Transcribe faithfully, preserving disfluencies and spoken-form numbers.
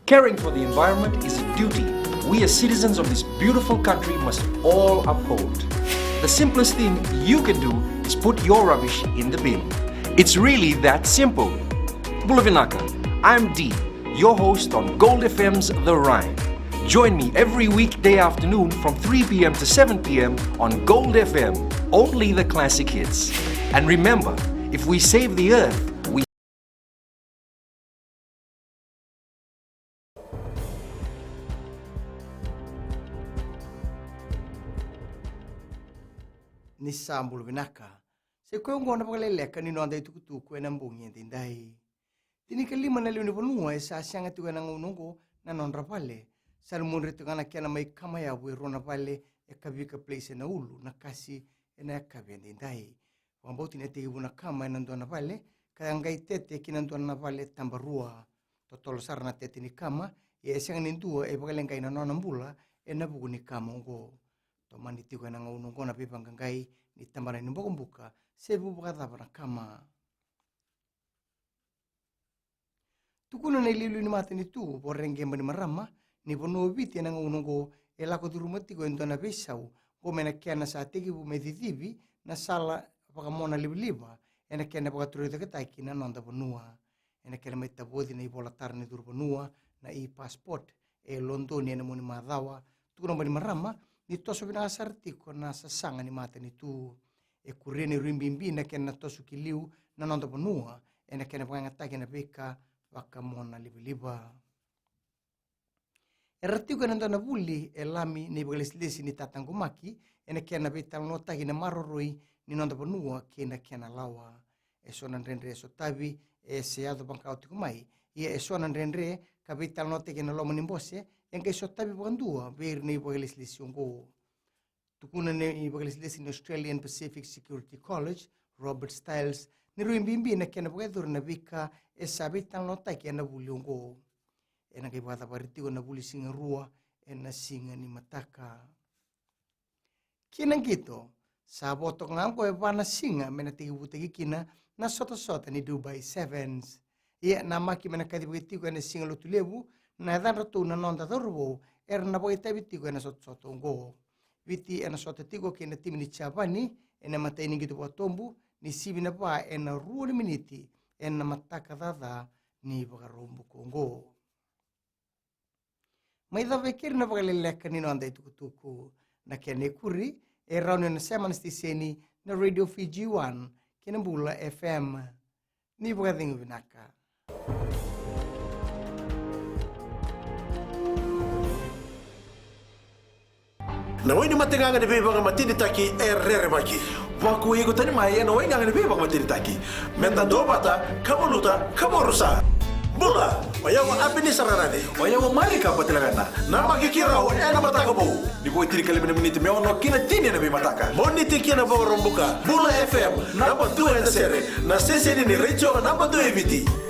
Caring for the environment is a duty we as citizens of this beautiful country must all uphold. The simplest thing you can do is put your rubbish in the bin. It's really that simple. Bula vinaka, I'm Dee, your host on Gold F M's The Rhyme. Join me every weekday afternoon from three p.m. to seven p.m. on Gold F M, only the classic hits. And remember, if we save the earth, we Ni sa bula vinaka. Sa i koya oqo na vakaleleka ni noda itukutuku ena bogi edaidai. Tinikalima na lewe ni vanua e sa sega tiko ena gauna oqo na nodra vale. Sa lumudre tiko ga na kena mai kama yavu e rua na vale e Kavika Place e Naulu, Nakasi, ena yakavi edaidai. Vakabauti ni a tekivu na kama ena dua na vale ka qai tete ki na dua na vale tabarua. Totolo sara na tete ni kama, ia e sega ni dua e vakaleqai na nona bula ena vuku ni kama oqo. Tomani tiko ena gauna oqo na veivaqaqai ni tabana ni bokobuka se vu vakacava na kama. Tukuna na iliuliu ni matanitu Voreqe Bainimarama ni vanua o Viti ena gauna oqo e lako curuma tiko e dua na veisau oqo mai na kena sa tekivu me cicivi na sala vakamonalivaliva ena kena vakatorocaketaki na noda vanua. Ena kena mai tavoci na ivolatara ni curu vanua na e-passport e Lodoni ena mua ni macawa, tukuna o Bainimarama ni toso vinaka sara tiko na sasaga ni matanitu. E kuria ni rui bibi na kena toso ki liu na noda vanua ena kena vakayagataki na veika vakamonalivaliva. Era tiko ena dua na vuli e Lami na ivakalesilesi ni tataqomaki ena kena veitalanoataki na maroroi ni noda vanua kei na kena lawa. E so na dredre e sotavi e se yaco vaqo tiko mai, ia e so na dredre ka veitalanoataki ena loma ni bose e qai sotavi vakadua vei ira na ivakalesilesi oqo. Tukuna na ivakalesilesi ni Australian Pacific Security College, Robert Stiles, ni rui bibi na kena vakayacori na veika e sa veitalanoataki ena vuli oqo. Ena qai vakacavari tiko na vuli siga rua ena siga ni mataka. Ki na qito, sa vo toka ga oqo e va na siga me na tekivutaki kina na sotasota ni Dubai Sevens. Ia namaki me na kacivaki tiko ena Siga Lotulevu na yacadratou na noda cauravou era na vakaitavi tiko ena sotasota oqo. Viti ena sota tiko kei na timi ni Japani ena imatai ni qito vakatobu ni sivi na va ena rua na miniti ena mataka caca ni Vakaraubuka oqo. Mai cava e keri na vakaleleka ni noda itukutuku. Na kena ikuri e rawa ni o na sema na siteseni na Radio Fiji One kei na Bula F M. Ni vakacegu vinaka. Na wai ni mategaga ni veivakamatenitaki e rerevaki. Vakuai iko tani mai ena waigaga ni veivakamatenitaki. Meda duavata, ka valuta, ka vakarusa. Bula, o yau o Apenisa Rarace. O yau o Marika Batilavena. Namaki keirau ena Mataka Vou. Ni vo e tinikalima na miniti me ono ki na tini ena veimataka. Moniti ki na Vakaraubuka. Bula F M, naba dua ena sere. Na siteseni ni retio naba dua e Viti.